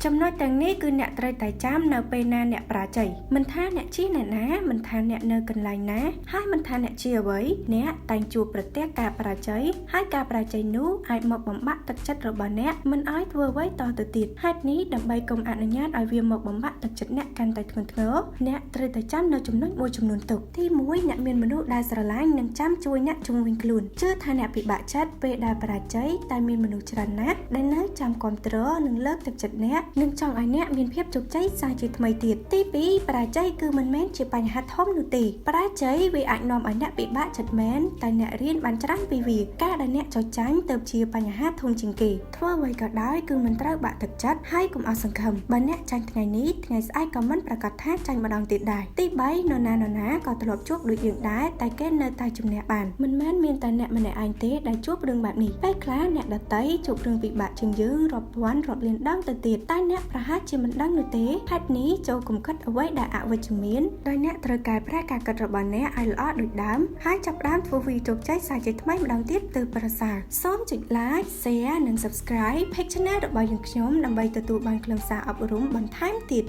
ចំណុចទាំងនេះគឺអ្នកត្រូវតែចាំនៅពេលណាអ្នកបរាជ័យមិនថាអ្នកជាអ្នកណាមិនថាអ្នកនៅកន្លែងណាហើយមិនថាអ្នកជាអ្វីអ្នកតែងជួបប្រទះការបរាជ័យហើយការបរាជ័យនោះអាចមកបំបាក់ទឹកចិត្តរបស់អ្នកមិនឲ្យធ្វើអ្វីតទៅទៀតហេតុនេះដើម្បីកុំអនុញ្ញាតឲ្យវាមកបំបាក់ទឹកចិត្តអ្នកកាន់តែធ្ងន់ធ្ងរអ្នកត្រូវតែចាំនៅចំណុចមួយចំនួនទុកទី1អ្នកមានមនុស្សដែលស្រឡាញ់និងចាំជួយអ្នកជុំវិញខ្លួនជឿថាអ្នកពិបាកចិត្តពេលដែលបរាជ័យតែមានមនុស្សច្រើនណាស់ដែលនៅចាំគ្រប់គ្រងនិងលើកទឹកចិត្តអ្នកនិងចង់ឲ្យអ្នកមានភាពជោគជ័យសាជាថ្មីទៀតទី2បរាជ័យគឺមិនមែនជាបញ្ហាធំនោះទេបរាជ័យវាអាចនាំឲ្យអ្នកពិបាកចិត្តមែនតែអ្នករៀនបានច្រើនពីវាការដែលអ្នកចោចចាញ់ទៅជាបញ្ហាធំជាងគេធ្វើអ្វីក៏ដោយគឺមិនត្រូវបាក់ទឹកចិត្តហើយកុំអស់សង្ឃឹមបើអ្នកចាញ់ថ្ងៃនេះថ្ងៃស្អែកក៏មិនប្រាកដថាចាញ់ម្ដងទៀតដែរទី3នរណានរណាក៏ធ្លាប់ជួបដូចយើងដែរតែគេនៅតែជំនះបានមិនមែនមានតែអ្នកម្នាក់ឯងទេដែលជួបរឿងបែបនេះពេលខ្លះអ្នកដទៃជួបរឿងពិបាកជាងយើងរាប់ពាន់រាប់លានដងទៅទៀតតែអ្នកប្រហែលជាមិនដឹងនោះទេហេតុនេះចូលកុំគិតអ្វីដែលអវិជ្ជមានដោយអ្នកត្រូវកែប្រែការគិតរបស់អ្នកឲ្យល្អដូចដើមហើយចាប់ផ្ដើមធ្វើវីជោគជ័យសាជាថ្មីម្ដងទៀតទើបប្រសើរសូមចុច like share និង subscribe page channel របស់យើងខ្ញុំដើម្បីទទួលបានខ្លឹមសារអប់រំបន្ថែមទៀត។